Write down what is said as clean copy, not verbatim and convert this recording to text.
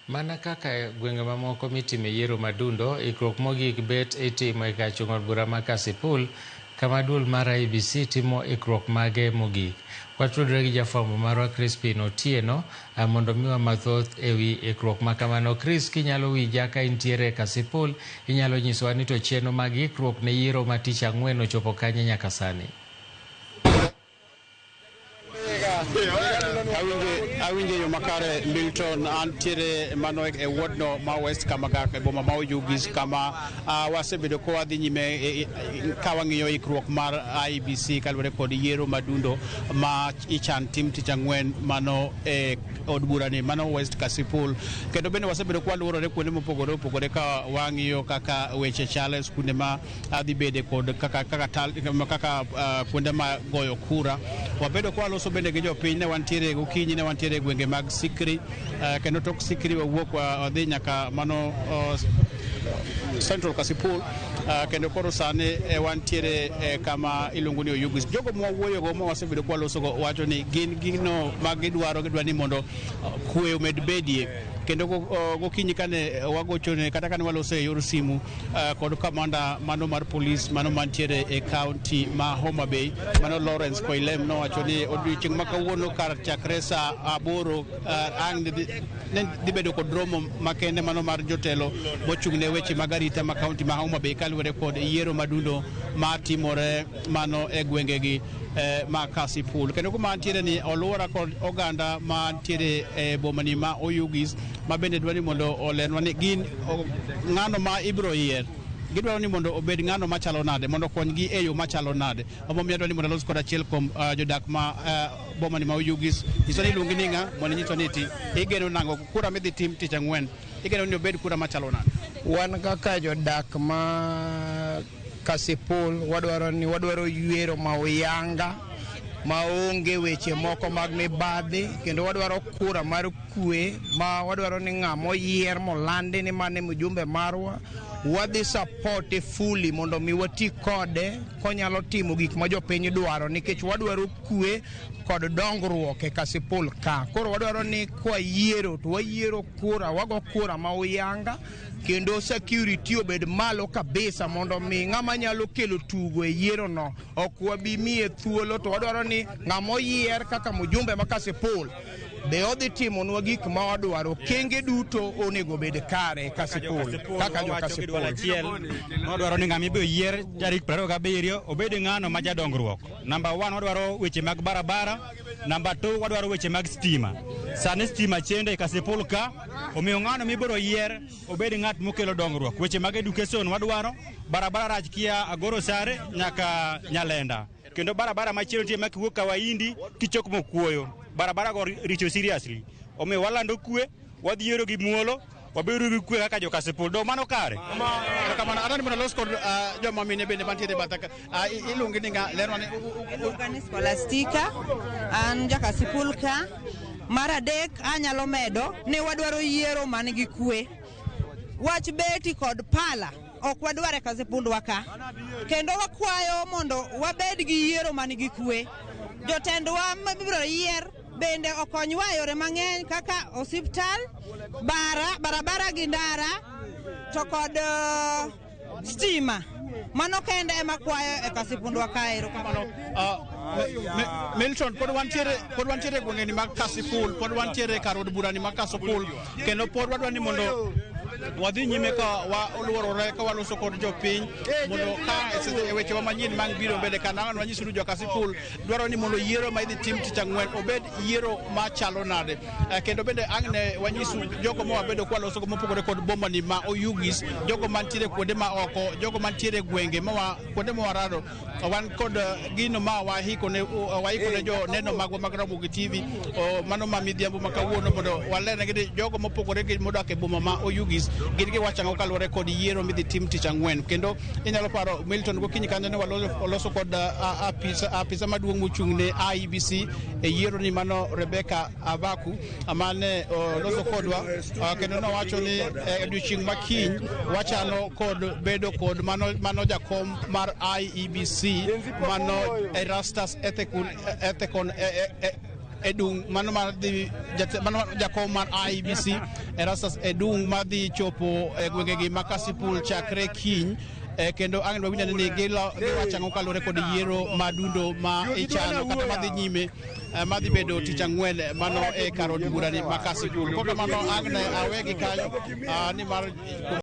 Mana kaka e gwenge mamoko mitime yiero madundo, ikruok mogik bet itimo e kar chung' od bura ma Kasipul, kama duol mar IEBC timo ikruok mage mogik. Watudore gi jafwambo marwa Crispin Otieno mondo omiwa mathoth ewi ikruok ma kamano. Chris, kinyalo winja ka intiere e Kasipul, inyalo nyisowa ni to chenro mag ikruok ne yiero ma tich ang'wen ochopo kanye nyaka sani? Awinje yo makare Milton, antiere mano e wodno ma West Kamagak e boma ma Oyugis kama wasebedo ka wadhi nyime ka wang'iyo ikruok mar IEBC kaluwore kod yiero madundo ma ichan tim tich ang'wen mano e od burani mano West Kasipul. Kendo bende wasebedo ka waluorore kuonde mopogore opogore ka wang'iyo kaka weche chalo e skunde ma adhi bede kod kaka kaka tal, kaka kuonde ma goyo kura. Wabedo kwa loso bende gi jopiny, ne wantiere gokinyi, ne wantiere e gwenge mag Sikri, kendo tok Sikri wawuok wadhi nyaka mano Central Kasipul, kendo koro sani wantiere kama iluongo ni Oyugis. Jogo mwawuoyogo ma wasebedo kwa losogo wacho ni gin gino ma gidwaro, gidwa ni mondo kwe omed bedie. Kendo gokinyi kane wagochone kata kane waloso e yor simu kod kamanda mano mar polis mano mantiere e kaunti ma Homa Bay mano Lawrence Koilem nowacho ni odiochieng' ma kawuono kar chakre saa 8 ang' ne dhi bedo kod romo makende mano mar jotelo mochung' ne weche mag arita ma kaunti ma Homa Bay kaluwore kod yiero madundo matimore mano e gwengegi ma Kasipul. Kendo kuma antiere ni oluora kod oganda mantiere e bomani ma Oyugis ma bende dwa ni mondo olernwa ni gin ng'ano ma ibiro yier. Gidwaro ni mondo obed ng'ano machalo nade, mondo okonygi e yo machalo nade. Omomiyo adwa ni mondo alos kod achiel kuom jodak ma bomani ma Oyugis. Nyiswa ni iluongi ni ng'a, mondo inyiswa ni ti igeno nang'o kura midhi tim tich ang'wen, igeno ni obed kura machalo nade? Wan kaka jodak ma Kasipul wadwaro ni wadwaro yiero ma uyanga maonge weche moko mag mibadhi, kendo wadwaro kura mar kwe ma wadwaro ni ng'ama oyier molandi ni mane mjumbe marwa wadhi support fully mondo mi wati kode konyalo timo gik ma jopiny dwaro, nikech wadwaro kwe kod dongruok e Kasipul ka. Koro wadwaro ni kwayiero to wayiero kura, wago kura ma uyanga kendo security obed malo kabisa mondo mi ng'ama nyalo kelo tugo e yiero no ok wabi miye thuolo, to wadwaro ni ng'ama oyier kaka mjumbe ma Kasipul be odhi timonwa gik ma wadwaro. Kenge duto onego bed kare Kasipul kaka jo Kasipul. Achiel wadwaro ni ng'ama ibiro yier tarik 27 obed ng'ano ma jadongruok. Namba 1 wadwaro weche mag barabara, namba 2 wadwaro weche mag stima. Sani stima chendo e Kasipul ka, omiyo ng'ano mibiro yier obed ng'at mokelo dongruok. Weche mag education wadwaro, barabara rach kia Agoro Sare nyaka Nyalenda. Kendo barabara machielo nitie ma kiwuok Kawaindi kichok Mokuoyo. Barabara go richo seriously. Omiyo walando kwe, wadhi yiero gi muolo, wabedo gi kwe kaka jo Kasipul. Do mano kare? Kamano, adwaro ni mondo alos kod joma mine bende mantiere e batha ka. Iluongi ni ng'a? Lerwa ni Iluonga ni Scholastica, an ja Kasipul ka. Mar adek anyalo medo ni wadwaro yiero man gi kwe. Wach beti kod pala ok wadwar e Kasipundwa ka. Kendo wakwayo mondo wabed gi yiero man gi kwe. Jotendwa mibiro yier bende okonywa e yore mang'eny kaka osiptal, barabara gi ndara to kod stima. Mano kende ema kwayo e Kasipundwa kae. Erokamano. Milton, pod wantiere e gwengeni mag Kasipul, pod wantiere kar od burani mag Kasipul, kendo pod wadwa ni mondo wadhi nyime ka waluorore ka waloso kod jopiny mondo ka e wechewa manyien mang' biro mbele ka nang'o wanyiso ni jo Kasipul dwaro ni mondo yiero ma idhi tim tich ang'wen obed yiero machalo nade. Kendo bende ang' ne wanyisu jogo ma wabedo kwa loso mopogore kod bomani ma Oyugis, jogo mantiere kuonde ma oko, jogo mantiere gwenge ma kuonde ma warado. Wan kod gino ma waiko ne jo neno magwa mag Ramogi TV mano ma midhiambo ma kawuono mondo walernegi ni jogo mopogore gi modak e boma ma Oyugis gin giwacho ang'o kaluwore kod yiero midhi tim tich ang'wen. Kendo inyalo paro Milton gokinyi kanyo ne waloso kod apisa maduong' mochung' ne IEBC e yiero ni mano Rebecca Abaku mane oloso kodwa, kendo nowacho ni odiochieng' ma kiny wachano kod bedo kod mano jakom mar IEBC mano Erastus Ethekon Edung mano mar dhi mano jakom mar IEBC Erastus Edung madhi chopo e gwengegi ma Kasipul chakre kiny. Kendo ang' wawinjo ni giwacho ang'o kaluwore kod yiero madundo ma ichano kata madhi nyime madhi bedo tich ang'wen mano e kar od bura ni ma Kasipul. Kokamano ang' ne awegi kanyo nimar